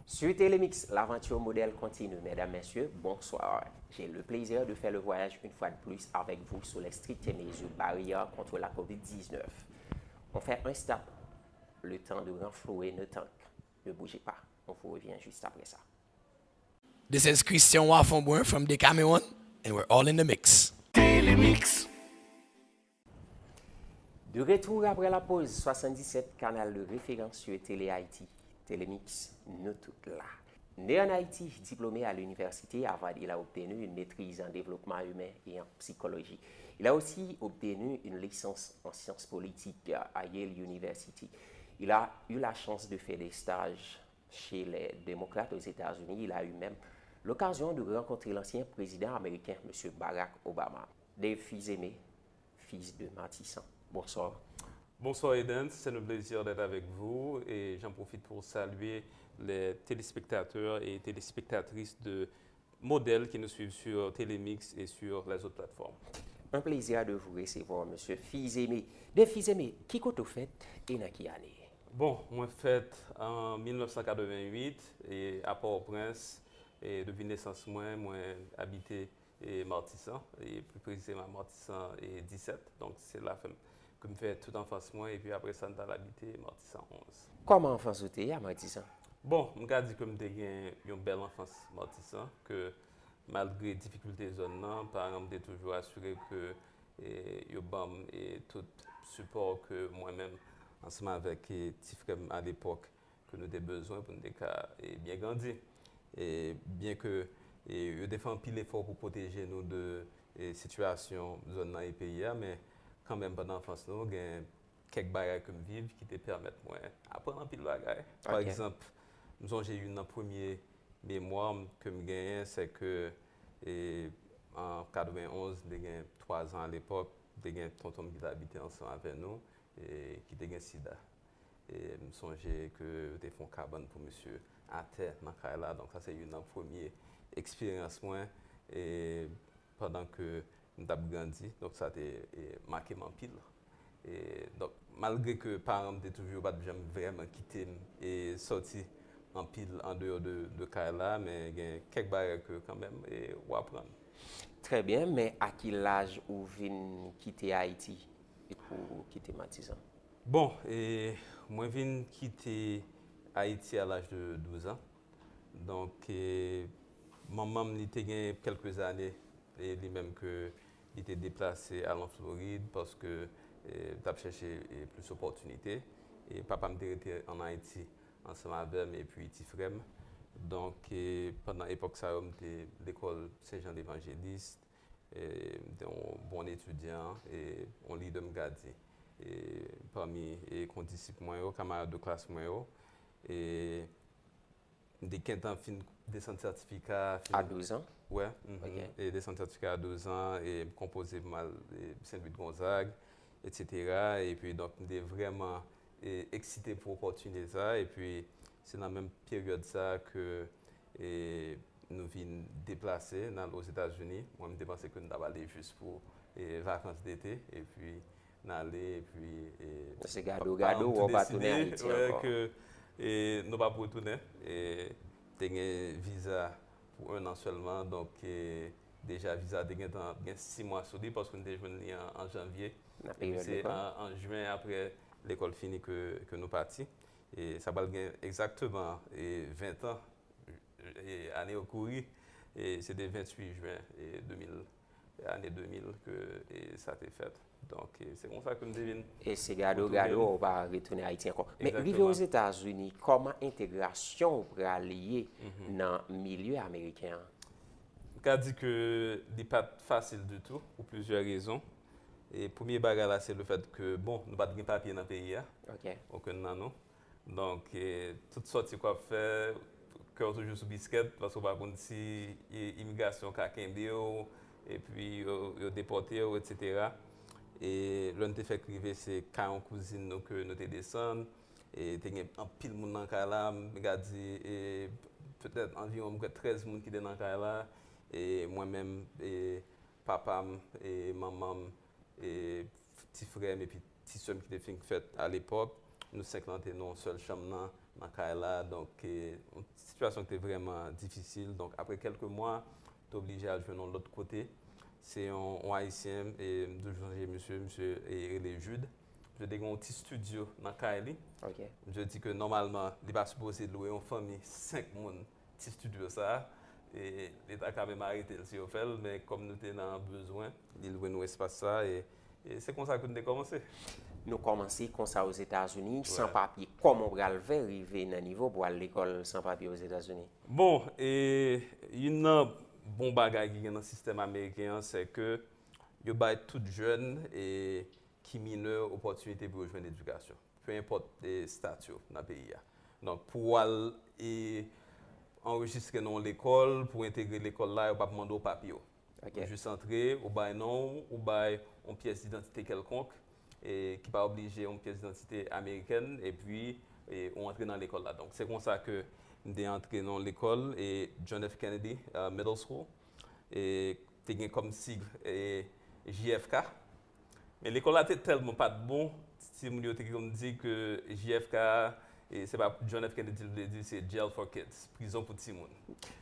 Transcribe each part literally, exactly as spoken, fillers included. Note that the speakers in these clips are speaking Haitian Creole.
Sur Télémix, l'aventure modèle continue. Mesdames, Messieurs, bonsoir. J'ai le plaisir de faire le voyage une fois de plus avec vous sur les strictes mesures barrières contre la covid dix-neuf. On fait un stop, le temps de renflouer nos tanks. Ne bougez pas, on vous revient juste après ça. This is Christian Wafonbrun from Decameron, and we're all in the mix. Télémix. De retour après la pause, soixante-dix-sept, canal de référence sur Télé Haïti. Télémix, nous toutes là. Né en Haïti, diplômé à l'université Harvard, il a obtenu une maîtrise en développement humain et en psychologie. Il a aussi obtenu une licence en sciences politiques à Yale University. Il a eu la chance de faire des stages chez les démocrates aux États-Unis. Il a eu même l'occasion de rencontrer l'ancien président américain, M. Barack Obama. Dave Fils-Aimé, fils de Matisan. Bonsoir. Bonsoir Eden, c'est un plaisir d'être avec vous et j'en profite pour saluer les téléspectateurs et téléspectatrices de Modèle qui nous suivent sur Télémix et sur les autres plateformes. Un plaisir de vous recevoir, M. Fils-Aimé. Dave Fils-Aimé, ki kote w fèt e nan ki ane? Bon, mwen fèt an mil nèf san katrevenn uit e a Pòtoprens e depi nesans mwen, mwen abite e Matisan, e pli presizeman Matisan e disèt. Donk se la fè m, ke m fè tout anfans mwen, epi apre sa m t al abite Matisan onz. Kòman anfans ou te ye a Matisan? Bon, m ka di ke m te gen yon bèl anfans Matisan, ke malgre difikilte zòn nan, paran m te toujou asire ke e, yo ban m e, tout sipò ke mwen menm, ansanm avèk e, ti frè m alepòk, ke nou te bezwen pou n te ka e, byen grandi. E, byen ke e, yo te fè anpil efò pou pwoteje nou de e, sitiyasyon zòn nan e peyi a, men kanmenm pandan anfans nou, gen kèk bagay ke m viv ki te pèmèt mwen aprann anpil bagay. Pa egzanp, m sonje youn nan premye memwa m ke m genyen, se ke e, an katrevenn onz, m te gen twa zan alepòk, m te gen tonton m ki t abite ansanm avè nou, e, ki te gen sida. E m sonje ke yo te fè yon kabann pou misye atè nan kay la. Donk sa se youn nan premye eksperyans mwen e pandan ke m t ap grandi. Donk sa te e, make m anpil. E, donk malgre ke paran m te toujou, yo pa t janm vrèman kite m e, sòti anpil andeyò de, de kay la, men gen kèk bagay ke kanmenm e, w aprann. Trè byen, men a ki laj ou vin kite Ayiti e pou kite Matisan? Bon, e, mwen vin kite Ayiti a laj de douz an. Donk, e, manman m, li te gen kèlke zane, e, li menm ke li te deplase al an Florid paske e, t ap chèche e, plis opòtinite. E papa m te rete ann Ayiti ansanm avè m epi ti frè m. Donk, e, pandan epòk sa yo, m te lekòl Sen Jan Levanjelis, e, m te yon bon etidyan, e, yon lidè m ka di, e, pami e, kondisip mwen yo, kamarad de klas mwen yo. E, m te gentan fin desann sètifika. Fin, A douz an? Wè. Mhm. E desann sètifika a douz an, e m konpoze pou m al e, Sen Lwi Gonzag, etsetera. Epi, donk, m te vrèman e, eksite pou opòtinite sa. Epi, se nan menm peryòd sa ke e, nou vin deplase, n al Ozetazini. Mwen, m te panse ke n t ap ale jis pou e, vakans dete. Epi, n ale, epi e, Se gade w gade w, wè w pa tounen Ayiti ankò. Ke e, nou p ap retounen. E, te gen viza pou en an sèlman, donk e, deja viza te gentan gen sis mwa sou li, paske n te jwenn li an, an janvye. Epi se an, an jen, apre lekòl fini, ke, ke nou pati. E sa pral gen egzakteman e, ven an, e, ane yo kouri, e se te venntuit jen e, de mil, ane de mil ke e, sa te fèt. Donk, e, se konsa ke m te vin. E se gade w gade w, ou pa retounen Ayiti ankò. Men rive Ozetazini, kòman entegrasyon w pral ye nan milye ameriken an? M ka di ke li pa t fasil ditou, pou plizyè rezon. E premye bagay la, se le fèt ke, bon, nou pa t gen papye nan peyi a. Ok. Okenn nan nou. Donk, e, tout sòti ke w ap fè, kè w toujou sou biskèt, paske w pa konn si e, imigrasyon ka kenbe w, epi yo, yo depòte w, etsetera. E lè n te fèk rive, se kay yon kouzin nou ke nou te desann. E te gen anpil moun nan kay la, m ka di, e, petèt anviwon, m kwè, trèz moun ki te nan kay la. E mwen menm, e papa m, e manman m, e ti frè m epi ti sè m ki te fenk fèt alepòk. Nou senk lan te nan yon sèl chanm nan, nan kay la. Donk, e, yon sitiyasyon ki te vrèman difisil. Donk, apre kèlke mwa, te oblije al jwenn yon lòt kote. Se yon, yon Ayisyen, e m toujou sonje misye, misye, e, rele Jude. Misye te gen yon ti estidyo nan kay li. Ok. Misye di ke nòmalman, li pa sipoze lwe yon fanmi senk moun ti estidyo sa a. E leta ka menm arete l si yo fè l, men kòm nou te nan bezwen, li lwe nou espas sa a, e, e se konsa ke nou te kòmanse. Nou kòmanse konsa Ozetazini, san papye. Kòman w pral fè rive nan nivo pou al lekòl san papye Ozetazini? Bon, e youn nan bon bagay ki gen nan sistèm ameriken an, se ke yo bay tout jèn e ki minè opòtinite pou yo jwenn edikasyon, pe enpòt e, estati yo nan peyi a. Donk, pou w al e, anrejistre nan yon lekòl, pou w entegre lekòl la, yo p ap mande w papye w. Ok. Ou jis antre, ou bay non w, ou bay yon pyès didantite kèlkonk, e, ki pa oblije yon pyès didantite amerikèn, epi e, ou antre nan lekòl la. Donk, se konsa ke m te antre nan lekòl, e, John F. Kennedy e, Middle School, e, te gen kòm sig e, J F K. Men lekòl la te tèlman pa t bon, timoun yo te konn di ke J F K, e, se pa John F. Kennedy l vle di, se jail for kids, prizon pou timoun.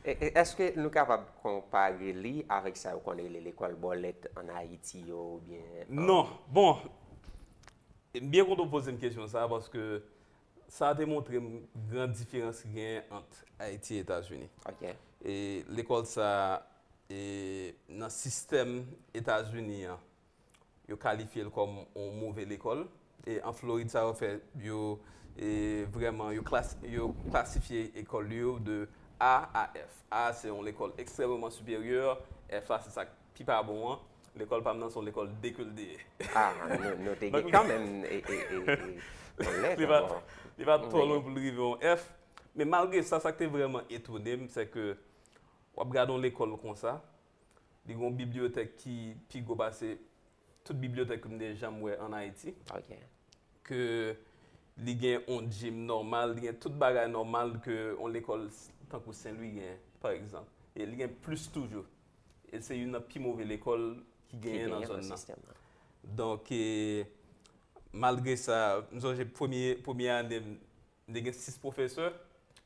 E, e, èske nou kapab konpare li avèk sa yo konn rele lekòl bòlèt ann Ayiti yo oubyen? Non. Bon, m byen kontan w poze m kesyon sa a, paske sa te montre m gran diferans ki genyen ant Ayiti e Etazini. Ok. E lekòl sa a, e, nan sistèm Etazini an, yo kalifye l kòm yon move lekòl. E an Florid, sa yo fè, yo e, vrèman, yo, klas, yo klasifye ekòl yo de A a F. A, se yon lekòl ekstrèmeman siperyè. F la, se sa k pi pa bon an. Lekòl pa m nan, se yon lekòl de ke l te ye. Ah, nou, nou te gen kanmenm e, e, e, e, yon lè Li pa, ankò. Li pa twò lwen pou l rive yon F. Men malgre sa, sa k te vrèman etone m, se ke w ap gade yon lekòl konsa, li gen yon bibliyotèk ki pi gwo pase tout bibliyotèk ke m te janm wè ann Ayiti. Ok. Ke li gen yon gym nòmal, li gen tout bagay nòmal ke yon lekòl s- tankou Sen Lwi gen, pa egzanp. E li gen plis toujou. E se youn nan pi move lekòl ki genyen nan Genyen zòn nan nan. Sistèm nan. Donk, e, malgre sa, m sonje premye, premye ane m, m te gen sis pwofesè.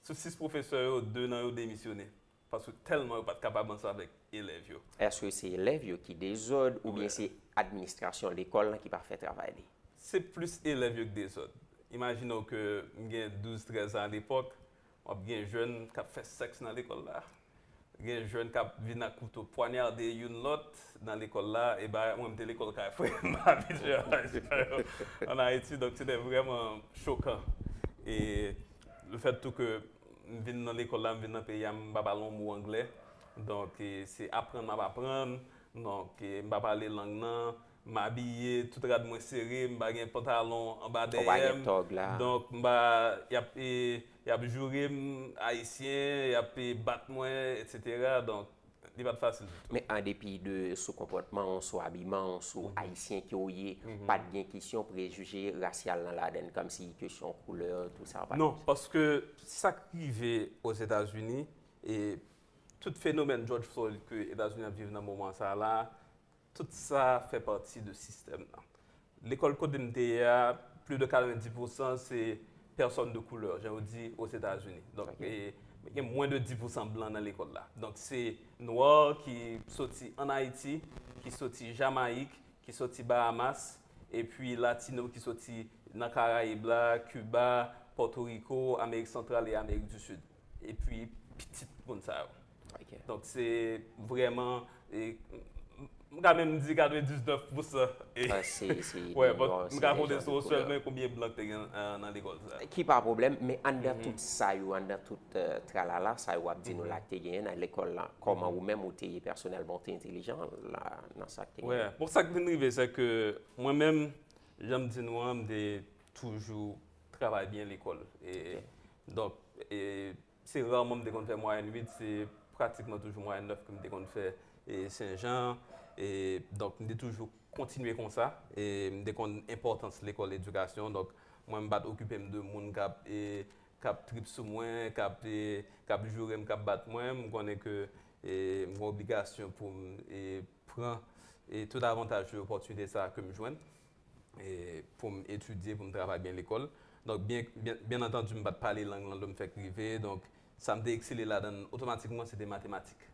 Sou sis pwofesè yo, de nan yo demisyone. Paske tèlman yo pa t kapab ansanm avèk elèv yo. Èske se elèv yo ki dezòd oubyen se administrasyon lekòl lan ki pa fè travay li? Se plis elèv yo ki dezòd. Imajine w ke m gen douz, trèz an alepòk, w ap gen jèn k ap fè sèks nan lekòl la. Gen jèn k ap vin ak kouto pwanyade youn lòt nan lekòl la. E ba, mwen, m te lekòl kay frè m, m pa abitye a bagay sa yo ann Ayiti, donk se te vrèman chokan. E lefèt tou ke m vin nan lekòl la, m vin nan peyi a, m pa pale yon mo anglè. Donk, e, se aprann m ap aprann. Donk, e, m pa pale lang nan. M abiye, tout rad mwen sere, m pa gen pantalon anba dèyè m. Donk, m pa, y ap, e, y ap joure m, Ayisyen, y ap, e, bat mwen, etsetera. Donk, li pa t fasil ditou. Men an depi de sou konpòtman w, sou abiman w, sou Ayisyen ke w ye, pa t gen kesyon prejije rasyal nan ladann, kòmsi kesyon koulè, tout sa, pa t Non, paske sa k rive Ozetazini, e tout fenomèn George Floyd ke Etazini ap viv nan moman sa la, tout sa fè pati de sistèm nan. Lekòl kote m te ye a, plis de katrevenndis pousan se pèsòn de koulè, jan yo di Ozetazini. Donk, e, gen mwens de dis pousan blan nan lekòl la. Donk, se nwa ki soti ann Ayiti, ki soti Jamayik, ki soti Bahamas, epi Latino ki soti nan Karayib la, Kiba, Pòtoriko, Amerik Santral e Amerik di Sid. Epi pitit moun sa yo. Donk, se vrèman, e, m ka menm di katrevendiznèf pousan. E, wè, bon, m ka konte sou sèlman konbyen blan ki te gen, e, nan lekòl sa. Ki pa pwoblèm, men anndan tout sa yo, anndan tout, e, tralala sa yo w ap di nou la ki te genyen nan lekòl la, kòman ou menm ou te ye pèsonèlman, ou te entelijan la, nan sa ki te genyen? Wè, bon, sa k vin rive, se ke mwen menm, jan m di nou an, m te toujou travay byen lekòl. E, donk, e, se raman m te konn fè mwayèn uit, se pratikman toujou mwayèn nèf ke m te konn fè, e, Sen Jan. E, donk, m te toujou kontinye konsa. E, m te konn enpòtans lekòl, edikasyon. Donk, mwen, m pa t okipe m de moun k ap, e, k ap trip sou mwen, k ap, e, k ap joure m, k ap bat mwen. M konnen ke, e, m gen obligasyon pou m, e, pran, e, tout avantaj e opòtinite sa ke m jwenn, e, pou m etidye, pou m travay byen lekòl. Donk, byen, byen, byen antandi, m pa t pale lang lan lè m fèk rive. Donk, sa m te eksele ladan l otomatikman, se te matematik.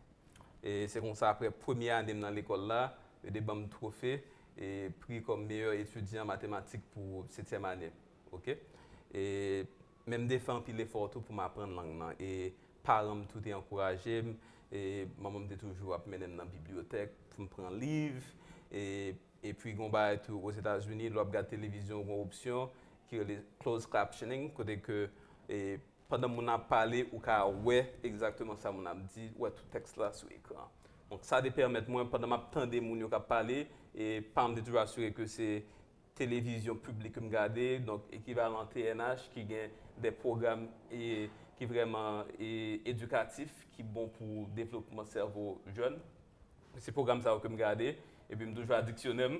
E se konsa, apre premye ane m nan lekòl la, yo te ban m twofe e pri kòm meyè etidyan matematik pou setyèm ane. Oke? E, men m te fè anpil efò tou pou m aprann lang nan. E paran m tou te ankouraje m. E manman m te toujou ap mennen m nan bibliyotèk pou m pran liv. E, epi, gen yon bagay tou, Ozetazini, lè w ap gade televizyon, gen yon opsyon ki rele closed captioning, kote ke, e, pandan moun ap pale, ou ka wè egzakteman sa moun ap di, ou wè tout tèks la sou ekran. Donk, sa te pèmèt mwen, pandan m ap tande moun yo k ap pale, e paran m te toujou asire ke se televizyon piblik ke m gade, donk ekivalan T N H, ki gen de pwogram, e, ki vrèman, e, edikatif, ki bon pou devlopman sèvo jèn. Se pwogram sa yo ke m gade, epi m toujou ak diksyonè m.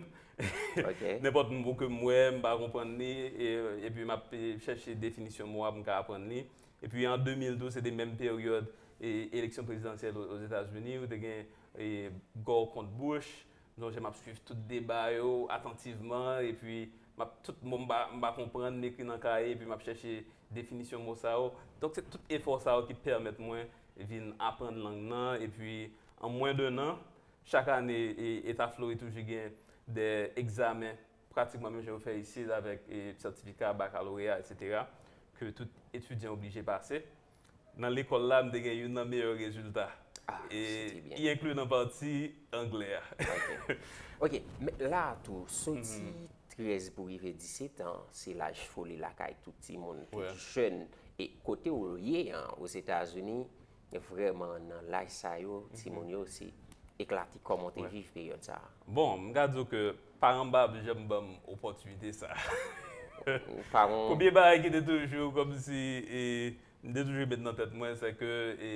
Ok. Nenpòt mo ke m wè, m pa konprann li, e, epi m ap, e, chèche definisyon mo a pou m ka aprann li. Epi an de mil douz, se te menm peryòd, e, eleksyon prezidansyèl o- Ozetazini, ou te gen, e, Gore kont Bush. M sonje m ap swiv tout deba yo atantivman, epi m ap, tout mo m pa, m pa konprann, m ekri nan kaye, epi m ap chèche definisyon mo sa yo. Donk, se tout efò sa yo ki pèmèt mwen vin aprann lang nan, epi an mwens de an, chak ane, e, Eta Florid toujou gen de egzamen, pratikman menm jan yo fè isit avèk, e, sètifika, bakaloreya, etsetera, ke tout etidyan oblije pase. Nan lekòl la, m te gen youn nan meyè rezilta. Ah, E, se te byen. Y enkli nan pati anglè a. Ok. Ok, men la tou, soti trèz pou rive disèt an, se laj foli lakay tout timoun, tout Ouais. jèn. E kote w ye an, Ozetazini, vrèman nan laj sa yo, timoun yo, se eklate. Kòman w te Ouais. viv peryòd sa a? Bon, m ka di w ke paran m pa janm ban m opòtinite sa. Paran Premye bagay ki te toujou kòmsi, e, m te toujou met nan tèt mwen, se ke, e,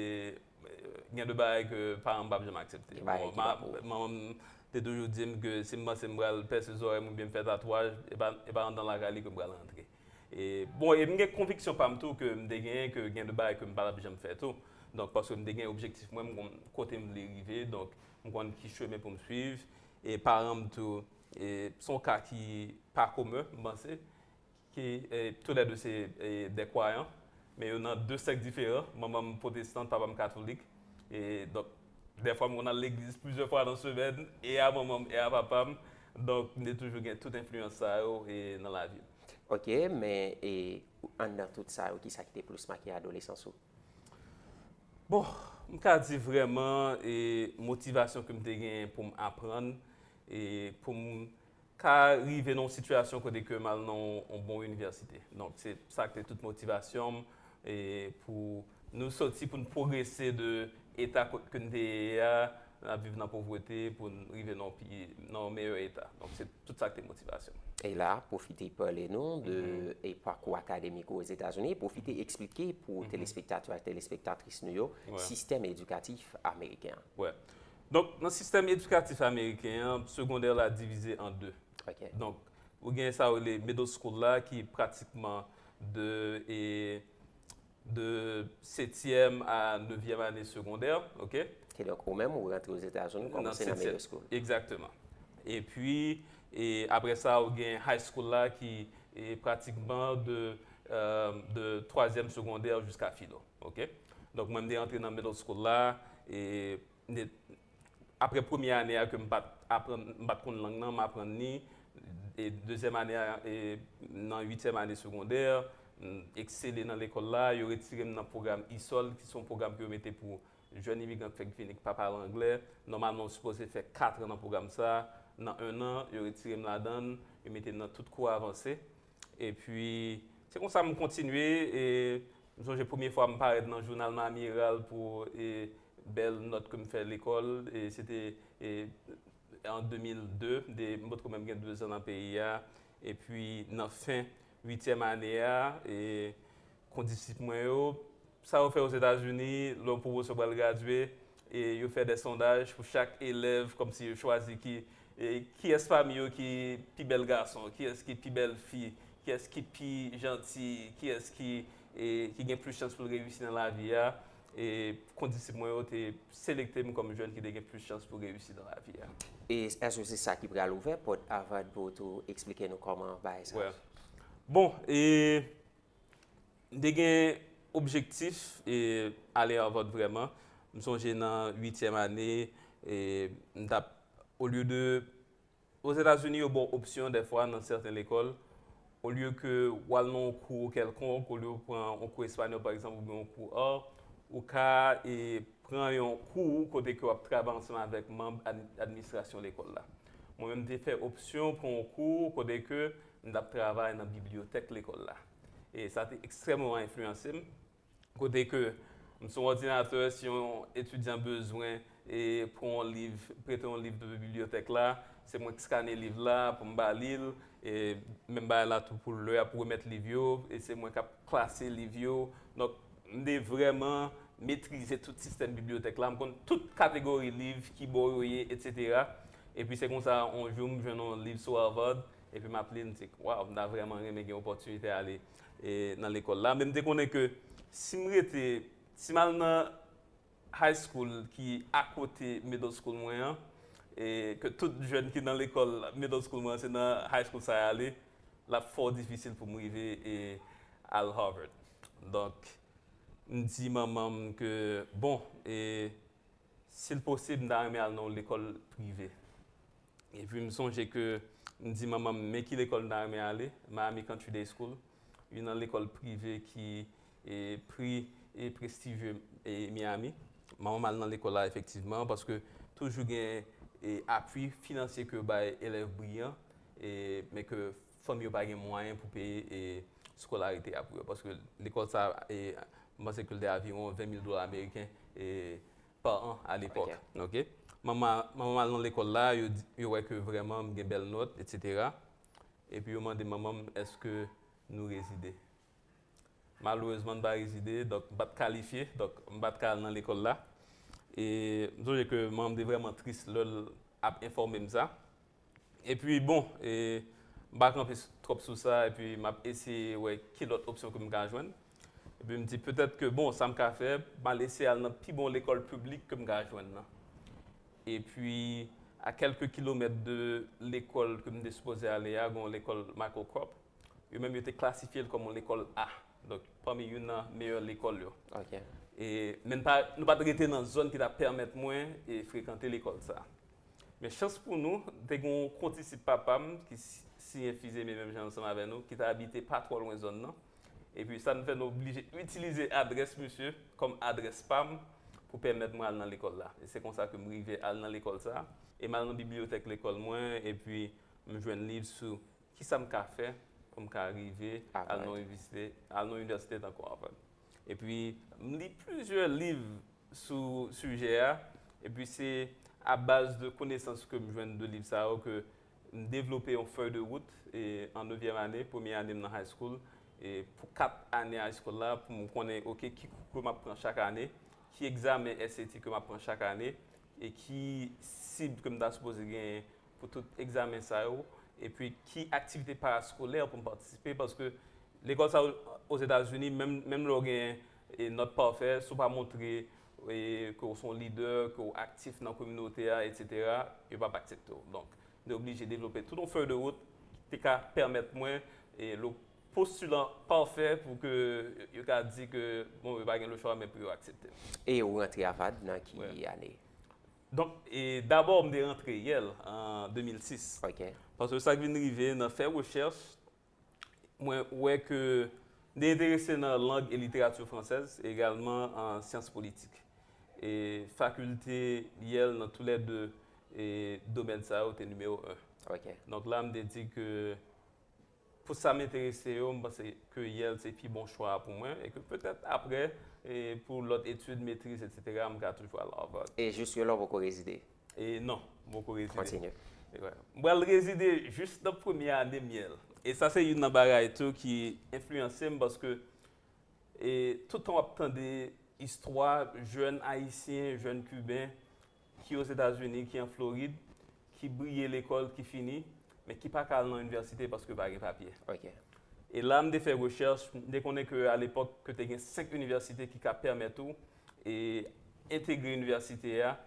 gen de bagay ke paran m p ap janm aksepte. Gen bagay Bon, ki ma- pa pou ou. Manman m te toujou di m ke si m panse m pral pèse zòrèy m oubyen m fè tatwaj, e pa, e pa anndan lakay li ke m pral rantre. E, bon, e m gen konviksyon pa m tou ke m te genyen ke gen de bagay ke m pa t ap janm fè tou. Donk, paske m te gen objektif mwen, m konn kote m vle rive, donk, m konn ki chemen pou m swiv. E paran m tou, e, se yon ka ki pa komen, m panse. Ki, e, toulède se, e, de kwayan, men yo nan de sèk diferan. Manman m pwotestan, papa m katolik. E, donk, dèfwa m konn al legliz plizyè fwa nan semèn, e a manman m, e a papa m. Donk, m te toujou gen tout enfliyans sa yo, e, nan lavi m. Ok, men e, anndan tout sa yo, ki sa ki te plis make adolesans ou? Bon, m ka di vrèman, e, motivasyon ke m te genyen pou m aprann, e pou m ka rive nan yon sitiyasyon kote ke m al nan yon, yon bon inivèsite. Donk, se sa ki te tout motivasyon m, e pou nou soti, pou n pwogrese de eta kot ke n te ye a, n ap viv nan povrete, pou n rive nan yon pi, nan yon meyè eta. Donk, se tout sa ki te motivasyon m. E la, pwofite pale nou de e pakou akademik ou Ozetazini, pwofite eksplike pou telespektatè ak telespektatris nou yo Ouais. sistèm edikatif ameriken an. Wè. Donk, nan sistèm edikatif ameriken an, segondè la divize an de. Ok. Donk, ou gen sa yo rele middle school la, ki pratikman de, e, de setyèm a nevyèm ane segondè, ok? Ki donk, ou menm, ou rantre Ozetazini, ou Nan kòmanse nan setyèm. Middle School. Egzakteman. Epi, e apre sa, ou gen high school la ki e pratikman de, euh, de twazyèm segondè jiska filo, ok? Donk, mwen, m te rantre nan middle school la, e m te, apre premye ane a ke m pa t aprann, m pa t konn lang nan, m aprann li, e dezyèm ane a, e nan uityèm ane segondè, m eksele nan lekòl la, yo retire m nan pwogram ESOL, ki se yon pwogram ke yo mete pou jèn imigran k fèk vini k pa pale anglè. Nòmalman, ou sipoze fè kat an nan pwogram sa. Nan en an, yo retire m ladan l, yo mete m nan tout kou avanse. Epi, se konsa m kontinye. E m sonje premye fwa m parèt nan jounal Mami Eral pou, e, bèl nòt ke m fè lekòl. E se te, e, an de mil de, de, m potko menm gen de zan nan peyi a. Epi, nan fen uityèm ane a, e, kondisip mwen yo, sa yo fè Ozetazini, lè yon pwofesè pral gradye, e yo fè de sondaj pou chak elèv, kòmsi yo chwazi ki, e, kiyès pami yo ki pi bèl gason, kiyès ki pi bèl fi, kiyès ki pi janti, kiyès ki, e, ki gen plis chans pou l reyisi nan lavi a. E kondisip mwen yo te selekte m kòm jèn ki te gen plis chans pou reyisi nan lavi a. E èske se sa ki pral ouvè pòt Harvard pou w tou eksplike nou kòman bagay sa? Wè. Bon, e M te gen objektif e ale Harvard vrèman. M sonje nan uityèm ane, e m t ap, olye de, Ozetazini, yo ba w opsyon dèfwa nan sèten lekòl, olye ke w al nan yon kou kèlkonk, olye w pran yon kou espanyòl, pa egzanp, oubyen yon kou art, ou ka e pran yon kou kote ke w ap travay ansanm avèk manm ad- administrasyon lekòl la. Mwen menm, m te fè opsyon pran yon kou kote ke m t ap travay nan bibliyotèk lekòl la. E sa te ekstrèmman enfliyanse m. Kote ke m sou òdinatè, si yon etidyan bezwen e pran yon liv, prete yon liv de bibliyotèk la, se mwen k skane liv la pou m ba li l, e menm bagay la tou pou lè y ap remèt liv yo, e se mwen k ap klase liv yo. Donk, m te vrèman metrize tout sistèm bibliyotèk la, m konn tout kategori liv, ki bò yo ye, etsetera. Epi se konsa, yon jou, m jwenn yon liv sou Harvard, epi m ap li l, m di, waw, m ta vrèman renmen gen opòtinite ale e, nan lekòl la. Men m te konnen ke si m rete, si m al nan high school ki akote middle school mwen an, e ke tout jèn ki nan lekòl middle school mwen an se nan high school sa y ale, l ap fò difisil pou m rive e al Harvard. Donk, m di manman m ke, bon, e si l posib, m ta renmen al nan yon lekòl prive. Epi m sonje ke m di manman m, men ki lekòl m ta renmen ale, Miami Country Day School, youn nan lekòl prive ki e, pri e, prestijye e, Miami. Manman m al nan lekòl la efektivman, paske toujou gen e, apui finansye ke yo bay elèv briyan, e, men ke fanmi yo pa gen mwayen pou peye e, skolarite a pou yo. Paske lekòl sa, e, m panse ke l te aviwon ven mil dola ameriken e, pa an alepòk. Ok. Manman, manman m al nan lekòl la, yo, di- yo wè ke vrèman m gen bèl nòt, etsetera. Epi yo mande manman m, èske nou rezide? Malerezman, m pa rezide, donk m pa t kalifye, donk m pa t ka al nan lekòl la. E m sonje ke manman m te vrèman tris lè l ap enfòme m sa. Epi bon, e, m pa kanpe s- twòp sou sa, epi m ap eseye wè ki lòt opsyon ke m ka jwenn. Epi m di petèt ke bon, sa m ka fè, m al eseye al nan pi bon lekòl piblik ke m ka jwenn nan. Epi, a kèlke kilomèt de lekòl ke m te sipoze ale a, gen yon lekòl Michael Cropp. Yo menm, yo te klasifye l kòm yon lekòl A. Donk, pami youn nan meyè lekòl yo. Ok. E, men n pa, nou pa t rete nan zòn ki t ap pèmèt mwen e frekante lekòl sa a. Men chans pou nou, te gen yon kondisip papa m ki si- siyen Fizeme menm jan ansanm avè nou, ki t abite pa twò lwen zòn nan. Epi sa t fè nou oblije itilize adrès misye kòm adrès pa m pou pèmèt mwen al nan lekòl la. E se konsa ke m rive al nan lekòl sa. E m al nan bibliyotèk lekòl mwen, epi m jwenn liv sou kisa m ka fè pou m ka rive al nan Harvard. Inivèsite, al nan inivèsite tankou Harvard. Epi, m li plizyè liv sou sijè a, epi se a baz de konesans ke m jwenn de liv sa yo ke m devlope yon fèy de wout e, an nevyèm ane, premye ane m nan high school, e pou kat ane high school la, pou m konnen, ok, ki kou ke m ap pran chak ane, ki egzamen S A T ke m ap pran chak ane, e ki sib ke m ta sipoze genyen pou tout egzamen sa yo, epi ki aktivite paraskolè pou m patisipe, paske lekòl sa yo Ozetazini, menm, menm lè w gen e, nòt pafè, si w pa montre e, ke w se yon lidè, ke w aktif nan kominote a, etsetera, yo p ap aksepte w. Donk, m te oblije devlope tout yon fèy de wout ki te ka pèmèt mwen e, le postulan pafè pou ke yo ka di ke, bon, yo pa gen lechwa, men pou yo aksepte m. E ou rantre Harvard nan ki ane? Donk, e dabò, m te rantre Yale an de mil sis. Ok. Paske sa k vin rive nan fè rechèch, mwen wè ke m te enterese nan lang e literati fransèz, e egalman an syans politik. E fakilte Yale nan toulède e domèn sa yo te nimewo en. Ok. Donk la, m te di ke pou sa m enterese yo, m panse ke Yale se pi bon chwa a pou mwen, e ke petèt apre, e pou lòt etid, metriz, etsetera, m ka toujou al Harvard. E jiske la w poko rezide? E non, m poko rezide. Kontinye. E wè. M pral rezide jis nan premye ane m Yale. E sa se youn nan bagay tou ki enfliyanse m, paske e tout tan w ap tande istwa jèn ayisyen, jèn kiben ki Ozetazini, ki an Florid, ki briye lekòl, ki fini, men ki pa ka al nan inivèsite paske pa gen papye. Ok. E la, m te fè rechèch, m te konnen ke alepòk, ke te gen senk inivèsite ki ka pèmèt ou e entegre inivèsite a,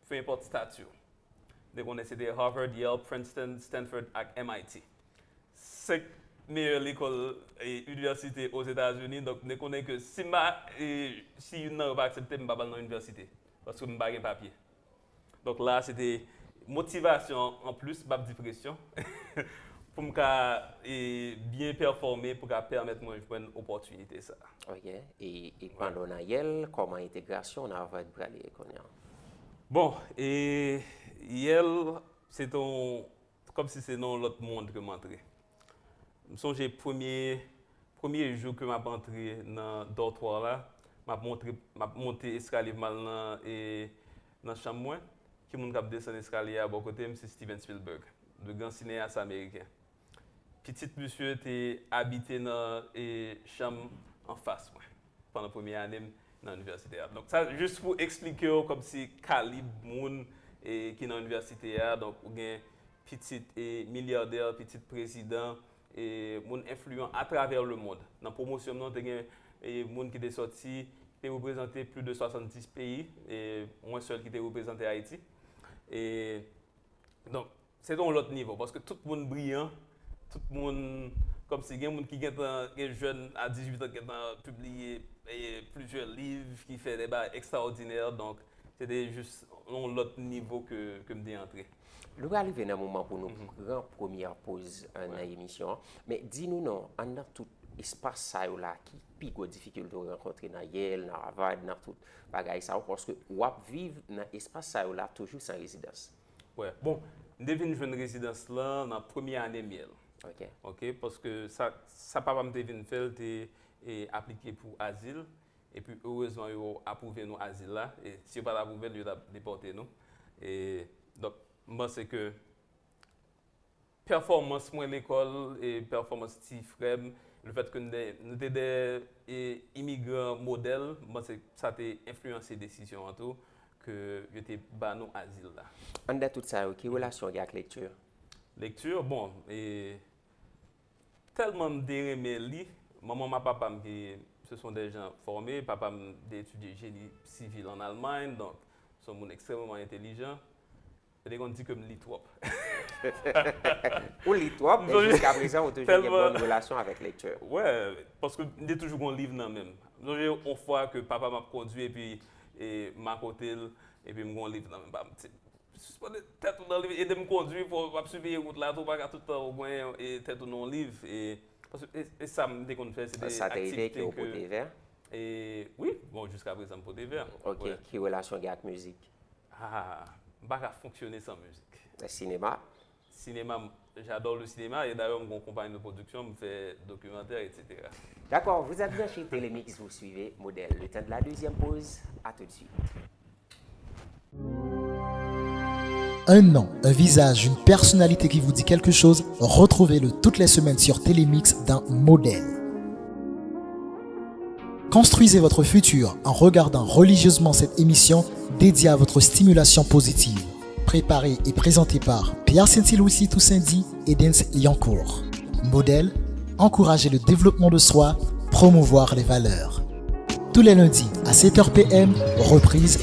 peu importe stati w. M te konnen se te Harvard, Yale, Princeton, Stanford ak M I T. Senk meyè lekòl e inivèsite Ozetazini. Donk, m te konnen ke si m pa, e, si youn nan yo pa aksepte m, m pa pral nan inivèsite. Paske m pa gen papye. Donk la, se te motivasyon an plis, m ap di presyon, pou m ka, e, byen pèfòme, pou ka pèmèt mwen jwenn opòtinite sa. Ok. E, e pandan w nan Yale, kòman entegrasyon w nan Harvard prale kounye a? Bon, e Yale, se te yon, kòmsi se nan yon lòt mond ke m antre. M sonje premye, premye jou ke m ap antre nan dòtwa la, m ap montre, m ap monte eskalye pou m al nan, e, nan chanm mwen. Ki moun k ap desann eskalye a bò kote m? Se Steven Spielberg, le gran sineyas ameriken. Pitit misye te abite nan, e, chanm anfas mwen pandan premye ane m nan inivèsite a. Donk, sa jis pou eksplike w kòmsi kalib moun, e, ki nan inivèsite a. Donk, ou gen pitit, e, milyadè, pitit prezidan, e, moun enfliyan atravè lemonn. Nan pwomosyon m nan, te gen, e, moun ki te sòti, ki te reprezante plis de swasanndis peyi, e mwen sèl ki te reprezante Ayiti. E, donk, se te yon lòt nivo, paske tout moun briyan, tout moun, kòmsi gen moun ki gentan, gen jèn a dizuit an ki gentan pibliye, e, plizyè liv, ki fè de bagay ekstraòdinè, donk, se te jis yon lòt nivo ke, ke m te antre. Nou pral rive nan moman pou nou pran premyè poz, e, nan emisyon an. Men di nou non, anndan tout espas sa yo la, ki pi gwo difikilte w rankontre nan Yale, nan Harvard, nan tout bagay sa yo, paske w ap viv nan espas sa yo la toujou san rezidans? Wè, bon, m te vin jwenn rezidans lan nan premye ane m Yale. Ok. Ok, paske sa, sa papa m te vin fè, l te, e, aplike pou azil, epi erezman yo apwouve nou azil la, e si yo pa t apwouve l, yo t ap depòte nou. E, donk, m panse ke pèfòmans mwen lekòl e pèfòmans ti frè m, lefètke nou te, nou te de, e, imigran modèl, m panse sa te enfliyanse desizyon an tou, ke yo te ba nou azil la. Anndan tout sa yo, ki relasyon w gen ak lekti? Lekti, bon, e, tèlman m te renmen li, manman m ak papa m ki se sont des gens formés, papa m te etidye jeni sivil an Almay, donk, se yon moun ekstrèmeman entelijan. Yo te konn di ke m li twòp. Ou li twòp, men jiska prezan, ou toujou gen bòn relasyon avèk lekti. Wè, paske m te toujou gon liv nan men m. M sonje yon fwa ke papa m ap kondwi epi, e, m akote l, epi m gon liv nan men m. Pa m, ti, sispann tèt ou nan liv, ede m kondwi, pou w ap siveye wout la tou, ou pa ka tout tan ou gen, e, tèt ou nan yon liv. E, paske, e, e sa m te konn fè, se te aktivite ke... Sa te rive ke w pote vè? E, wi, bon, jiska prezan m pote vè. Ok, ki relasyon w gen ak mizik? Ah, m pa ka fonksyone san mizik. Sinema? Sinema, m, j'adore le cinéma, e dayè m gon konpayi de pwodiksyon, m fè dokimantè, et cetera. D'accord, vous êtes branchés Télémix, vous suivez Modèle. Le temps de la deuxième pause, à tout de suite. Un nom, un visage, une personnalité qui vous dit quelque chose, retrouvez-le toutes les semaines sur Télémix dans Modèle. Construisez votre futur en regardant religieusement cette émission dédiée à votre stimulation positive. Préparée et présentée par Pierre Saint-Louis Toussaint dit et Dens Liancourt. Modèle, encourager le développement de soi, promouvoir les valeurs. Tous les lundis à sept heures P M, reprise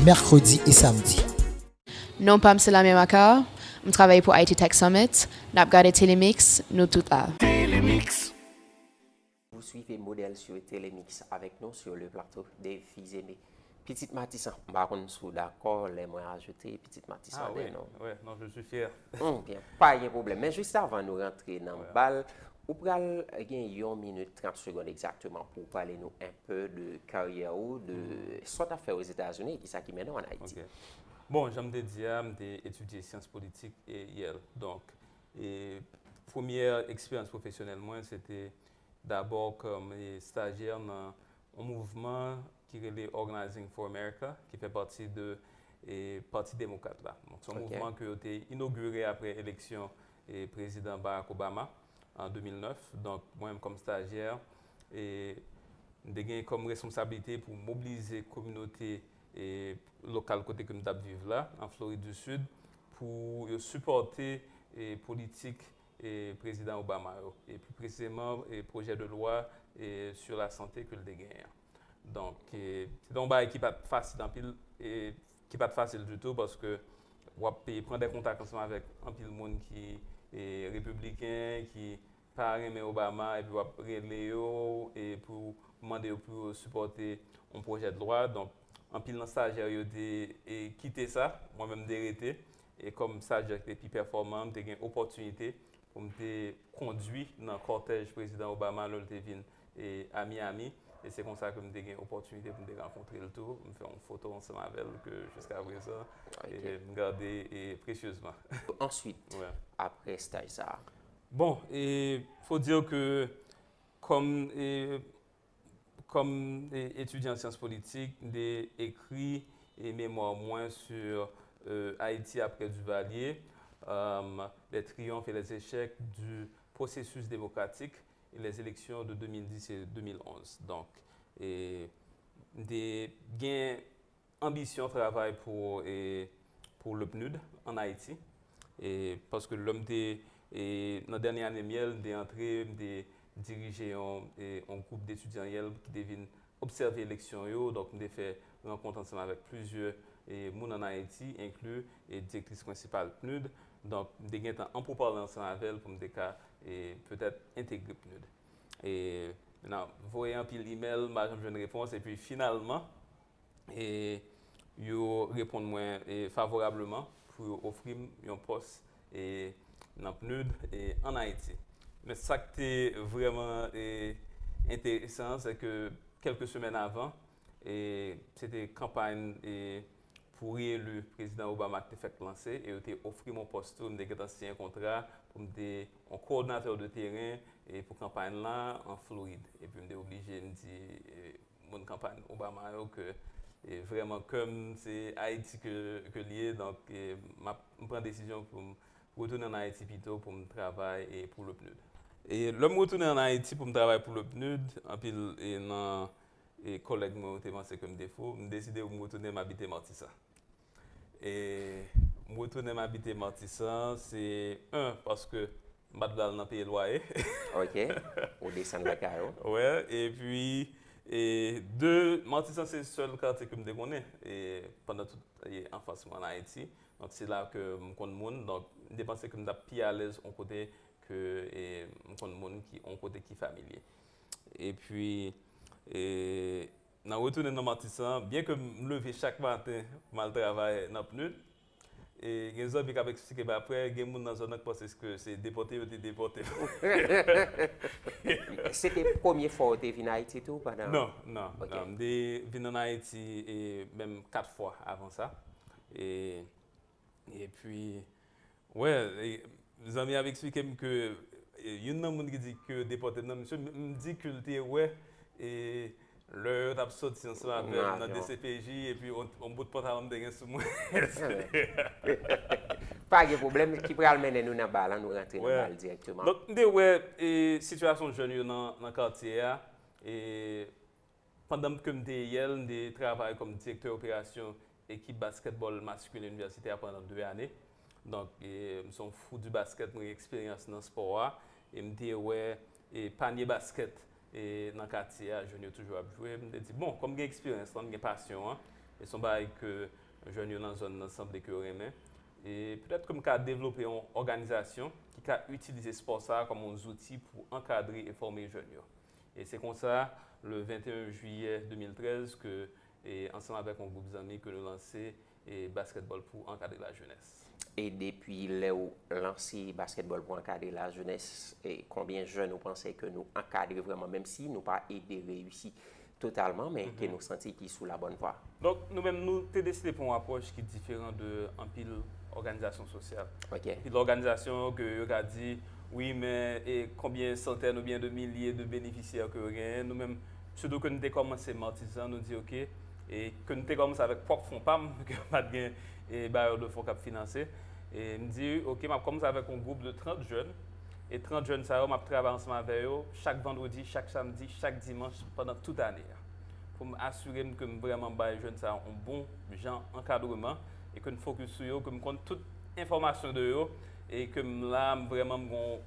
mercredi et samedi. Non pa m se Lamia Makar, m travay pou Haiti Tech Summit, n ap gade Telemix, nou tout la. Vous suivez Modèle sur Télémix, avec nous sur le plateau Dave Fils-Aimé. Pitit Matisan, m pa konn si w dakò lè mwen ajoute Pitit Matisan, ah, wi, non. Wi, non, je suis fier. Hmm, byen, pa gen pwoblèm. Men jis avan nou rantre nan bal, ou pral gen yon minit trant segonn egzakteman pou w pale nou enpe de karyè ou, de sa w t ap fè Ozetazini e kisa ki mennen w ann Ayiti. Ok. Bon, jan m te di a, m te etidye syans politik e Yale. Donk, e premyè eksperyans pwofesyonèl mwen, se te dabò kòm, e, stajyè nan yon mouvman ki rele Organizing for America, ki fè pati de, e, Pati Demokrat la. Donk, se yon mouvman ke yo te inogire apre eleksyon, e, Prezidan Barack Obama an de mil nèf. Donk, mwen menm kòm stajyè, e, m te gen kòm responsablite pou mobilize kominote, e, lokal kote ke m t ap viv la, an Florid di Sid, pou yo sipòte, e, politik, e, Prezidan Obama yo, e pli presizeman, e, pwojè de lwa, e, sur la santé ke l te genyen an. Donk, e, se te yon bagay ki pa t fasil anpil, e ki pa t fasil ditou, paske w ap, e, pran de kontak ansanm avèk anpil moun ki, e, repibliken, ki pa renmen Obama, epi w ap rele yo e pou mande yo pou yo sipòte yon pwojè de lwa. Donk, anpil nan stajyè yo te e, kite sa, mwen menm m te rete. E kòm stajyè ki te pi pèfòman, m te gen opòtinite pou m te kondui nan kòtèj Prezidan Obama lè l te vin e, a Miami. E se konsa ke m te gen opòtinite pou m te rankontre l tou. M fè yon foto ansanm avè l ke jiska prezan e, m gade e, presyezman. Answit, apre staj sa a? Bon, e fo dire ke kòm e, kòm e, etidyan syans politik, m te ekri e, memwa mwen sur euh, Haïti après Duvalier, euh, les triomphes et les échecs du processus démocratique et les élections de deux mille dix et deux mille onze. Donk, e, m te gen anbisyon travay pou e, pou le PNUD ann Ayiti. E, paske lè m te e, nan dènye ane m yè l, m te antre, m te dirije yon e, yon gwoup detidyan yè l ki te vin obsève eleksyon yo. Donk, m te fè rankont ansanm avèk plizyè e, moun ann Ayiti, enkli e, direktris prensipal PNUD. Donk, m te gentan an poupale ansanm avè l pou m te ka e, petèt entegre PNUD. E, nan voye anpil imèl, m pa janm jwenn repons. Epi finalman, e, yo reponn mwen e, favorableman pou yo ofri m yon pòs e, nan PNUD e, ann Ayiti. Men sa k te vrèman e, enteresan, se ke kèlke semèn avan, e, se te kanpay e, pou reyeli Prezidan Obama ki te fèk lanse, e yo te ofri m yon pòs tou, m te gentan siyen kontra pou m te yon kowòdinatè de teren e, pou kanpay la an Florid. Epi m te oblije, m di, e, moun kanpay Obama yo ke e, vrèman kè m se Ayiti ke, ke l ye, donk e, m ap, m pran desizyon pou m retounen ann Ayiti pito pou m travay e, pou le PNUD. E lè m retounen ann Ayiti pou m travay pou le PNUD, anpil e, nan e, kòlèg mwen yo te panse ke m te fou, m deside pou m retounen m abite Matisan. E m retounen m abite Matisan, se, en, paske m pa t vle al nan peye lwaye. Ok. Ou desann lakay ou. Wè, epi, e, de, Matisan se sèl katye ke m te konnen e, pandan tout e, anfans mwen ann Ayiti. Donk, se la ke m konn moun. Donk, m te panse ke m t ap pi alèz yon kote ke e, m konn moun ki yon kote ki familye. Epi, e, nan retounen nan Matisan, byen ke m leve chak maten pou m al travay nan PNUD, e gen zanmi k ap eksplike m apre, gen moun nan zòn nan k panse ke se depòte yo te depòte m. Se te premye fwa ou te vin Ayiti tou pandan? Non, non, non. M te vin ann Ayiti e menm kat fwa avan sa. E, epi, wè, e, zanmi ap eksplike m ke e, youn nan moun ki di ke yo depòte m nan, misye m di ke l te wè e, lè yo t ap soti ansanm avè m nan D C P J, epi yon, yon bout pantalon m te gen sou mwen. Pa gen pwoblèm, ki pral mennen nou nan ba la, nou rantre nan ba l dirèkteman. Donk, m te wè e, sitiyasyon jèn yo nan, nan katye a, e, pandan ke m te yè l, m te travay kòm direktè operasyon ekip baskètbòl maskilen inivèsitè a pandan de ane. Donk, e, m se yon fou di baskèt, mwen gen eksperyans nan spò a, e m te wè e, panye baskèt e, nan katye a, jèn yo toujou ap jwe. M te di, bon, kòm m gen eksperyans lan, m gen pasyon an, e se yon bagay ke jèn yo nan zòn nan sanble ke yo renmen. E petèt ke m ka devlope yon òganizasyon ki ka itilize spò sa a kòm yon zouti pou ankadre e fòme jèn yo. E se konsa, le venteyen jiyè de mil trèz, ke, e, ansanm avèk yon gwoup zanmi, ke nou lanse, e, Baskètbòl pou Ankadre Lajenès. E depi lè w lanse Baskètbòl pou Ankadre Lajenès, e, konbyen jèn ou panse ke nou ankadre vrèman, menm si nou pa ede reyisi totalman, men ke nou santi ki sou la bòn vwa? Donk, nou menm, nou te deside pran yon apwòch ki diferan de anpil òganizasyon sosyal. Ok. Anpil òganizasyon ke yo ka di, wi, men e konbyen santèn oubyen de milye de benefisyè ke yo genyen. Nou menm, sitou ke nou te kòmanse Matisan, nou di, ok, e ke nou te kòmanse avèk pwòp fon pa m, ke pa t gen e bayè de fon k ap finanse. E m di, ok, m ap kòmanse avèk yon gwoup de trant jèn. E trant jèn sa yo, m ap travay ansanm avè yo chak vandredi, chak samdi, chak dimanch pandan tout ane a. Pou m asire m ke m vrèman bay jèn sa yo yon bon jan ankadreman e ke m fokis sou yo, ke m konn tout enfòmasyon de yo e ke m la, m vrèman m gen yon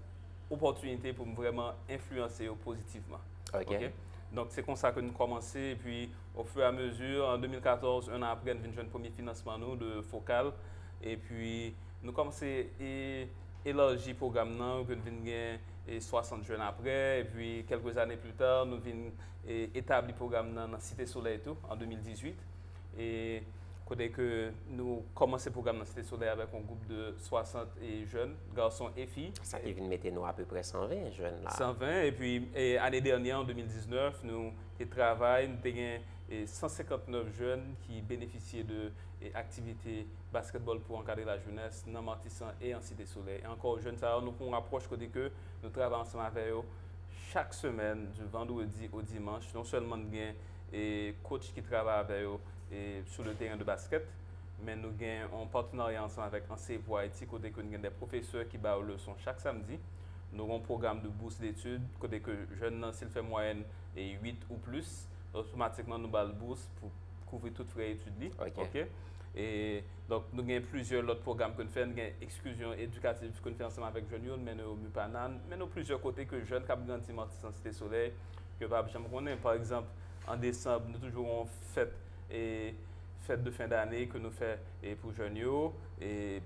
opòtinite pou m vrèman enfliyanse yo pozitivman. Ok. Donk, se konsa ke nou kòmanse. Epi, au fur et à mesure, an de mil katòz, yon an apre, n vin jwenn premye finansman nou de Fokal. Epi, nou kòmanse e elaji pwogram nan, ke n vin gen, e, swasant jèn apre, epi kèlke zane pli ta, nou vin, e, etabli pwogram nan nan Site Solèy tou, an de mil dizuit. E kote ke nou kòmanse pwogram nan Site Solèy avèk yon gwoup de swasant, e, jèn, gason e fi. Sa ki vin mete nou apeprè san ven jèn la. San ven, epi, e, ane dènyè, an de mil diznèf, nou te travay, nou te gen, e, san senkantnèf jèn ki benefisye de, e, aktivite baskètbòl pou ankadre lajenès nan Matisan e an Site Solèy. E ankò, jèn sa yo, nou pran yon apwòch kote ke nou travay ansanm avè yo chak semèn, di vandredi o dimanch. Non sèlman n gen, e, coach ki travay avè yo, e, sou le teren de baskèt, men nou gen yon patenarya ansanm avèk Enseigner pour Haïti, kote ke n gen de pwofesè ki ba yo leson chak samdi. Nou gen yon pwogram de bourse d'études, kote ke jèn nan, si l fè mwayèn, e, uit ou plis, otomatikman nou ba l bous pou kouvri tout frè etid li. Ok. Ok? E, donk, nou gen plizyè lòt pwogram ke n fè. Nou gen eksklizyon edikatif ke n fè ansanm avèk jèn yo, n mennen yo Mipana, n mennen yo plizyè kote ke jèn k ap grandi Matisan Site Solèy, yo p ap janm konnen. Pa egzanp, an desanm, nou toujou gen yon fèt, e, fèt de fen dane ke nou fè, e, pou jèn yo, e,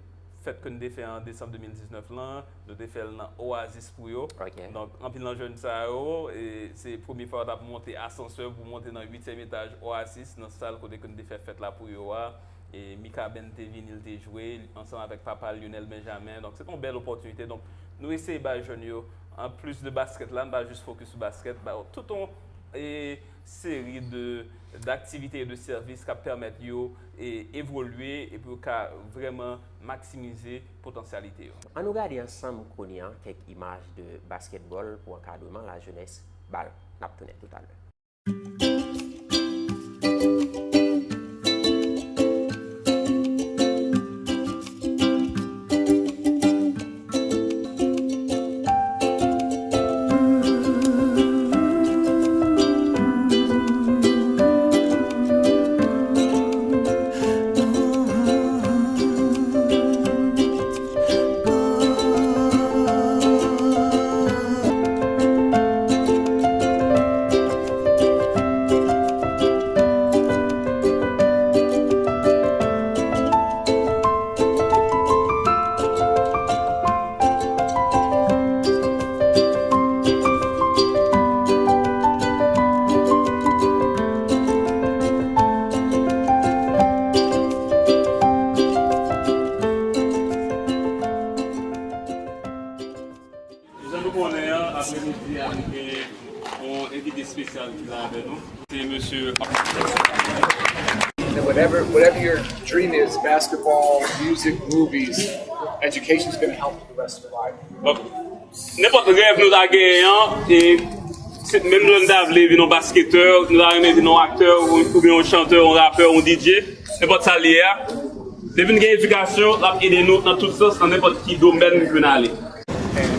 fèt ke n te fè an desanm de mil diznèf lan, nou te fè l nan Oasis pou yo. Ok. Donk, anpil nan jèn sa yo, e, se premye fwa yo t ap monte asansè pou monte nan uityèm etaj Oasis, nan sal kote ke n te fè fèt la pou yo a. E Mikaben te vini, l te jwe ansanm avèk papa l, Lionel Benjamin. Donk, se te yon bèl opòtinite. Donk, nou eseye bay jèn yo, anplis de baskèt la, n pa jis fokis sou baskèt, ba yo tout yon, e, seri de, daktivite e de sèvis k ap pèmèt yo, e, evolye epi yo ka vrèman maksimize potansyalite yo. Ann nou gade ansanm kounye a kèk imaj de baskètbòl pou ankadreman lajenès bal. N ap tounen toutalè. Jan nou konnen an, apremidi a, nou gen yon envite espesyal ki la avè nou. Se mesye Whatever, whatever your dream is, basketball, music, movies, education is going to help you the rest of your life. Donk, nenpòt rèv nou ta genyen an, e se menm jan nou ta vle vin yon basketè, nou ta renmen vin yon aktè, ou, oubyen yon chantè, yon rapè, yon D J, nenpòt sa l ye a. Depi n gen edikasyon, l ap ede nou nan tout sans, nan nenpòt ki domèn ke n ale. And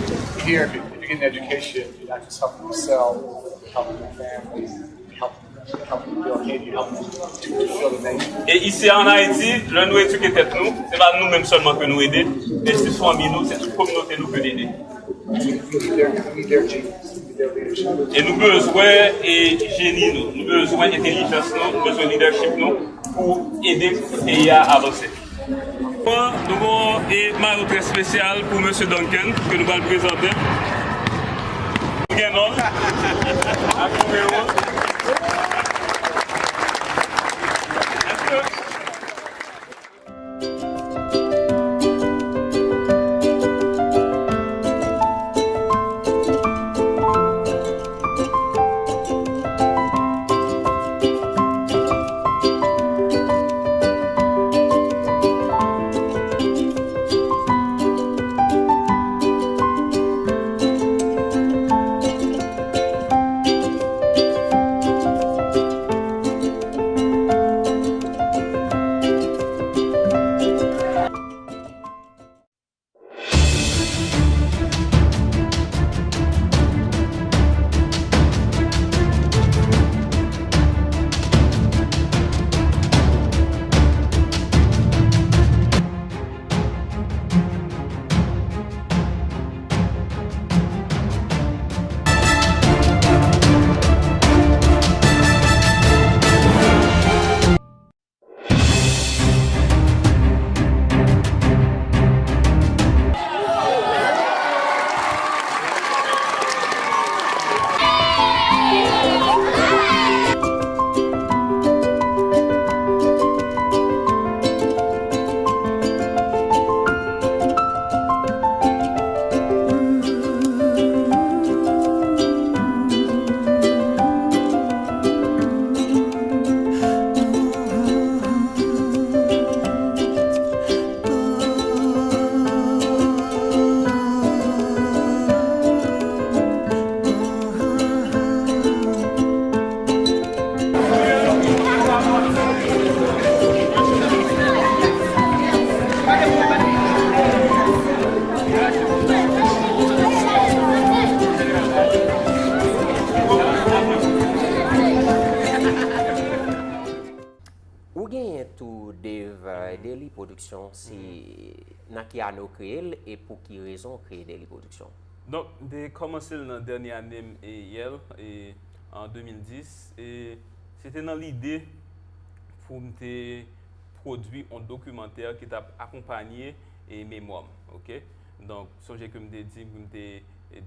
here, if you, if you get an education, you're not just helping yourself, you're helping your family, you're helping, you're helping your community, you're helping to fulfill the nation. E isi a, ann Ayiti, lè nou edike tèt nou, se pa nou menm sèlman ke nou ede, men se fanmi nou, se tout kominote nou ke n ede. We need their, we need their genius, we need their leadership. E nou bezwen, e, jeni nou, nou bezwen entèlijans nou, nou bezwen lidèchip nou pou ede peyi a avanse. Bon, nou gen yon, e, mayo trè espesyal pou mesye Duncan ke nou pral prezante. Nou gen non l ak nimewo l. Èske Ou genyen tou Dave, euh, Daily Production, se nan ki ane w kreye l e pou ki rezon w kreye Daily Production? Donk, m te kòmanse l nan dènye ane m e Yale, e an de mil dis, e se te nan lide pou m te pwodui yon dokimantè ki t ap akonpanye e memwa m, oke? Donk, sonje ke m te di ke m te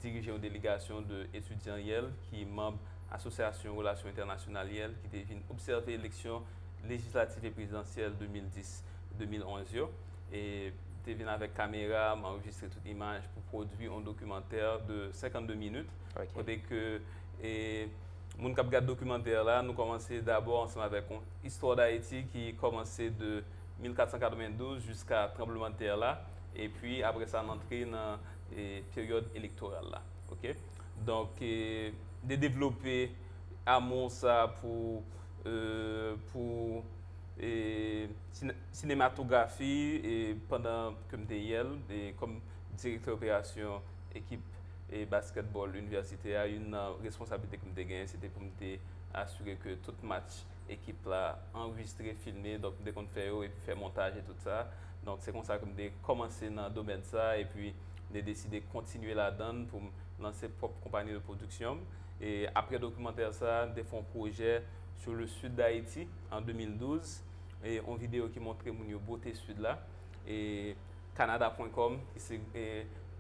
dirije yon delegasyon de etidyan Yale ki manm Asosyasyon Relasyon Entènasyonal Yale ki te vin obsève eleksyon lejislatif e prezidansyèl de mil dis, de mil onz yo. E te vin avèk kamera, m anrejistre tout imaj pou pwodui yon dokimantè de senkannde minit. Kote ke e, moun k ap gad dokimantè la, nou kòmanse dabò ansanm avèk yon istwa Dayiti ki kòmanse de mil kat san katrevendouz jiska tranblemanntè la, epi apre sa n antre nan e, peryòd elektoral la. Oke? Donk, e, de devlope amou sa pou, e, pou e, sine- sinematografi e, pandan ke m te Yale e, kòm direktè operasyon ekip e, baskètbòl inivèsite a, youn nan responsablite ke m te genyen, se te pou m te asire ke tout match ekip la anrejistre, filme, donk m te konn fè yo epi fè montaj e tout sa. Donk se konsa ke m te kòmanse nan domèn sa, epi m te deside kontinye ladan l pou m lanse pwòp konpayi de pwodiksyon m. E apre dokimantè sa, m te fè yon pwojè sur le sud d'Haïti an de mil douz, e yon videyo ki montre moun yo bote sid la. E canada point com, ki se e,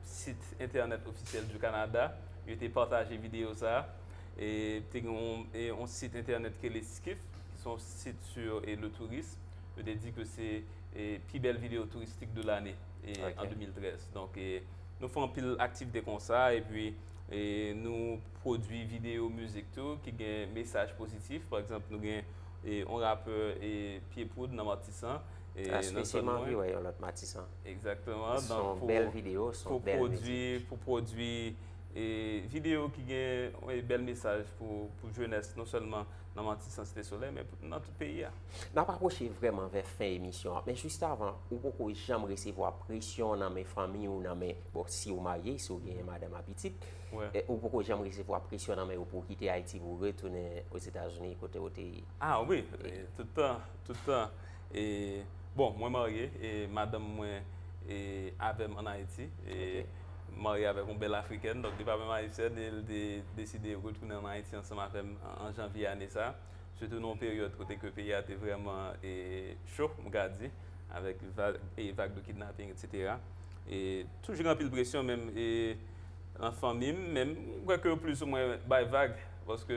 sit entènèt ofisyèl du Canada, yo te pataje videyo sa. E te gen yon, e, yon sit entènèt ki rele Skift, ki se yon sit sur e, le tourisme. Yo te di ke se e, pi bèl videyo touristik de lane e, an de mil trèz. Donk, e, nou fè anpil aktivite konsa, epi e, nou pwodui videyo mizik tou ki gen mesaj pozitif. Pa egzanp, nou gen e, yon rapè e, Pye Poud nan Matisan. E, Aske se m anvi wè yon lòt Matisan. Egzakteman. Se yon bèl videyo, se yon bèl mizik. Pou pwodui e, videyo ki gen e, bèl mesaj pou, pou jenès, non sèlman nan Matisan, Site Solèy, men pou, nan tout peyi a. N ap apwoche vrèman vè fen emisyon an, men jis avan, ou poko janm resevwa presyon nan men fanmi w, nan men, bon, si w marye, si w genyen madanm a pitit, e, ou poko janm resevwa presyon nan men yo pou w kite Ayiti, pou w retounen Ozetazini, kote w te ye? Ah wi, e, tout tan, tout tan. E, bon, mwen marye, e madanm mwen e, avè m ann Ayiti. E, m marye avèk yon bèl Afrikèn, donk li pa menm Ayisyèn, e l te deside retounen ann Ayiti ansanm avè m an, an janvye ane sa. Sitou nan yon peryòd kote ke peyi a te vrèman e, cho, m ka di, avèk vag, e, vag de kidnaping, etsetera. E toujou gen anpil presyon, menm e, nan fanmi m, men m kwè ke yo plizoumwen bay vag, paske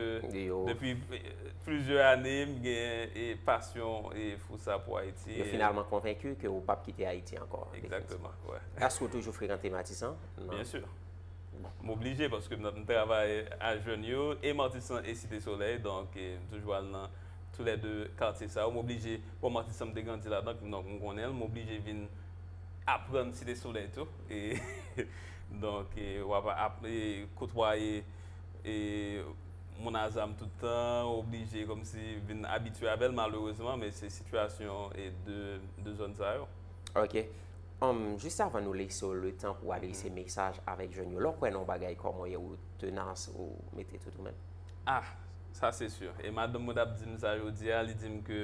depi e, plizyè ane, m gen e, pasyon e, fou sa pou Ayiti. Yo finalman konvenki ke ou p ap kite Ayiti ankò, definitivman. Egzakteman, wi. Èske ou toujou frekante Matisan? Non. Byen si. M oblije, paske m, m travay a Jèn yo, e Matisan, e Site Solèy, donk e, m toujou al nan toulède katye sa yo. M oblije, bon, Matisan m te grandi ladan, donk m konnen l, m oblije vin aprann Site Solèy tou. E, donk, e, w ap, ap e, kotwaye e, moun a zam tout tan, oblije kòmsi vin abitye avè l, malerezman, men se sitiyasyon e, de, de zòn sa yo. Ok. Um, jis avan nou lese w letan pou w adrese mesaj avèk jèn yo, lè w kwè nan yon bagay, kòman w ye, ou tenas, ou mete tout ou menm? Ah, sa se si. E madanm mwen t ap di m sa jodi a, li di m ke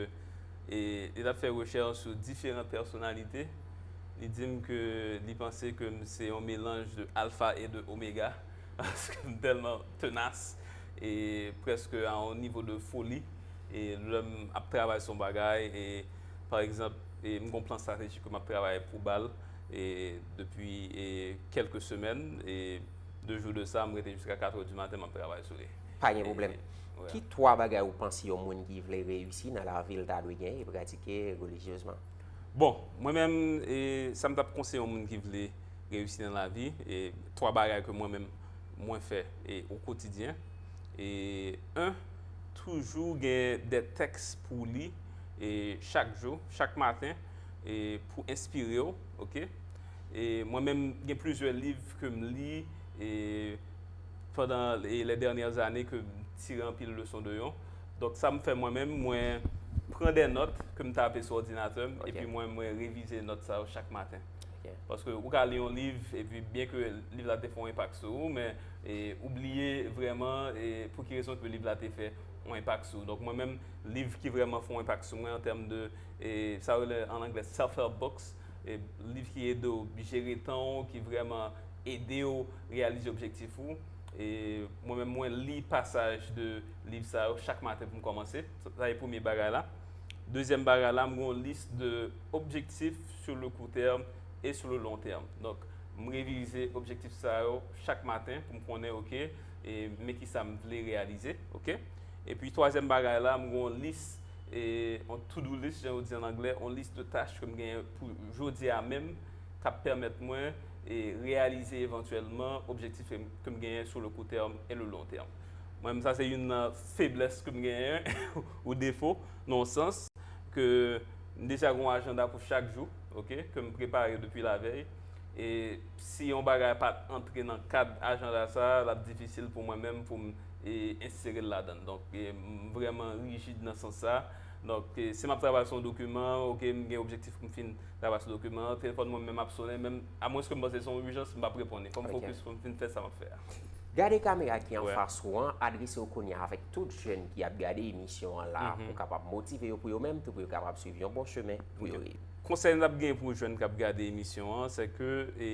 e, li t ap fè rechèch sou diferan pèsonalite. Li di m ke li panse ke m se yon melanj de alfa e de omega, paske m tèlman tenas e prèske a yon nivo de foli. E lè m ap travay sou yon bagay, e pa egzanp, e m gen yon plan estratejik ke m ap travay pou ba l e, depi e, kèlke semèn, e de jou de sa, m rete jiska kat è di maten, m ap travay sou li. Pa gen pwoblèm. Ki twa bagay ou panse yon moun ki vle reyisi nan lavi l ta dwe genyen e pratike relijyezman? Bon, mwen menm, e, sa m t ap konseye yon moun ki vle reyisi nan lavi, e twa bagay ke mwen menm mwen fè e, o kotidyen. E, en, toujou gen de tèks pou li e, chak jou, chak maten, e, pou enspire w, oke? E mwen menm, gen plizyè liv ke m li e, pandan e, les dernières années ke m tire anpil leson de yo. Donk, sa m fè mwen menm, mwen pran de nòt ke m tape sou òdinatè m, epi mwen, mwen revize nòt sa yo chak maten. Paske ou ka li yon liv, epi byen ke liv la te fè yon enpak sou ou, men e, ou bliye vrèman e, pou ki rezon ke liv la te fè yon enpak sou ou. Donk, mwen menm, liv ki vrèman fè yon enpak sou mwen an tèm de, e, sa yo rele an anglè self-help books, e, liv ki ede w jere tan w, ki vrèman ede w reyalize objektif ou. E mwen menm, mwen li pasaj de liv sa yo chak maten pou m kòmanse. Sa, sa e premye bagay la. Dezyèm bagay la, m gen yon lis de objectifs sur le court terme et sur le long terme. Donk, m revize objektif sa yo chak maten pou m konnen, oke, e men ki sa m vle reyalize, oke? Epi, twazyèm bagay la, m gen yon lis, e, yon to-do list, jan yo di an anglè, yon lis de tach ke m genyen pou jodi a menm, k ap pèmèt mwen, e, reyalize evantyèlman objektif ke m, ke m genyen sur le court terme et le long terme. Mwen menm, sa se youn nan feblès ke m genyen, ou defo, nan yon sans, ke m deja gen yon ajanda pou chak jou, oke, ke m prepare depi lavèy. E si yon bagay pa t antre nan kad ajanda sa a, l ap difisil pou mwen menm pou m, e, ensere l ladan l. Donk, e, m vrèman rijid nan sans sa a. Donk, e, si m ap travay sou yon dokiman, oke, m gen objektif pou m fin travay sou dokiman an, telefòn mwen menm ap sonnen, menm, amwenske m panse se yon ijans, m p ap reponn li. Fò m fokis pou m fin fè sa m ap fè a. Gade kamera ki anfas ou an, adrese w kounye a avèk tout jèn ki ap gade emisyon an la, pou kapab motive yo pou yo menm tou, pou yo kapab swiv yon bon chemen pou yo rive. Konsèy n ap gen pou jèn k ap gade emisyon an, se ke, e,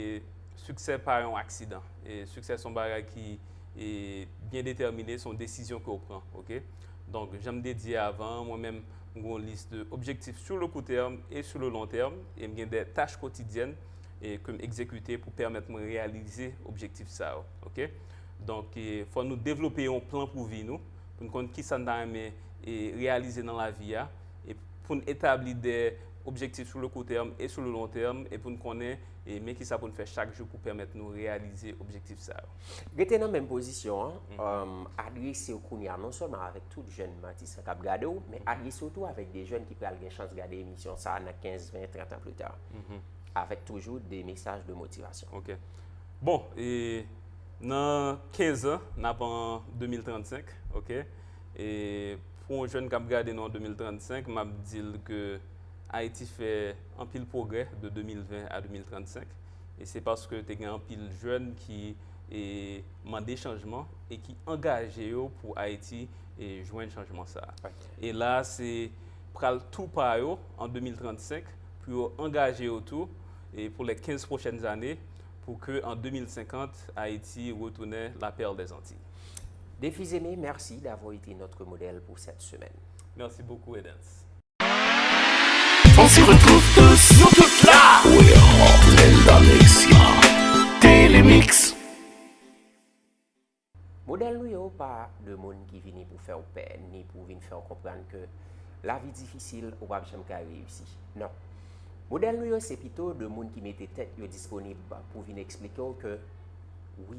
siksè pa yon aksidan. E, siksè se yon bagay ki, e, byen detèmine, se yon desizyon ke w pran, oke? Donk, jan m te di avan, mwen menm, m gen yon lis de objectifs sur le court terme et sur le long terme, e m gen de tach kotidyèn, e ke m egzekite pou pèmèt mwen reyalize objektif sa yo, oke? Donk, e, fò nou devlope yon plan pou vi nou, pou n konn kisa n ta renmen, e, reyalize nan lavi a, e pou n etabli de objectifs sur le court terme et sur le long terme, e pou n konnen, e, men kisa pou n fè chak jou pou pèmèt nou reyalize objektif sa yo. Rete nan menm pozisyon an, um, adrese w kounye a non sèlman avèk tout jèn matisan k ap gade w, men adrese w tou avèk de jèn ki pral gen chans gade emisyon sa a nan kenz, ven, trant an pli ta. Avèk toujou de mesaj de motivasyon. Ok. Bon, e nan kenz an, n ap an de mil trannsenk, ok? E pou yon jèn k ap gade nou an de mil trannsenk, m ap di l ke Ayiti fè anpil pwogrè de de mil ven a de mil trannsenk. E se paske te gen anpil jèn ki, e, mande chanjman e ki angaje yo pou Ayiti, e, jwenn chanjman sa a. Ok. E la, se pral tou pa yo an de mil trannsenk pou yo angaje yo tou, e, pour les quinze prochaines années, pour que en deux mille cinquante, Haïti retourne la perle des Antilles. Défi Zeme, merci d'avoir été notre modèle pour cette semaine. Merci beaucoup, Edens. On se retrouve tous. Nou tout la. We are all in the mix. Telemix. Modèl nou yo pa de moun ki vini pou fè w pè, ni pou vin fè w konprann ke lavi difisil, ou p ap janm ka reyisi. Non. Modèl nou yo se pito de moun ki mete tèt yo disponib pou vin eksplike w ke wi,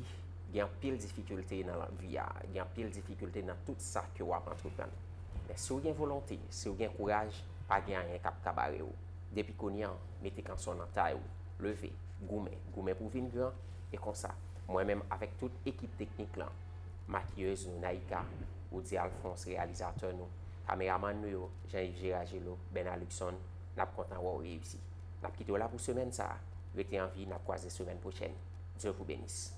gen anpil difikilte nan la-, vi a, gen anpil difikilte nan tout sa ke w ap antreprann. Men si w gen volonte, si w gen kouraj, pa gen anyen k ap ka bare w. Depi kounye a, mete kanson nan tay ou, leve, goumen, goumen pou w vin gran, e konsa, mwen menm avèk tout ekip teknik lan, makiyez nou Naïka, Woody Alphonse, reyalizatè nou, kameramann nou yo, Jean-Yves Geragelo, Bernard Luxon, n ap kontan wè w reyisi. N ap kite w la pou semèn sa a. Rete an vi, n ap kwaze semèn pwochèn. Dieu vous bénisse.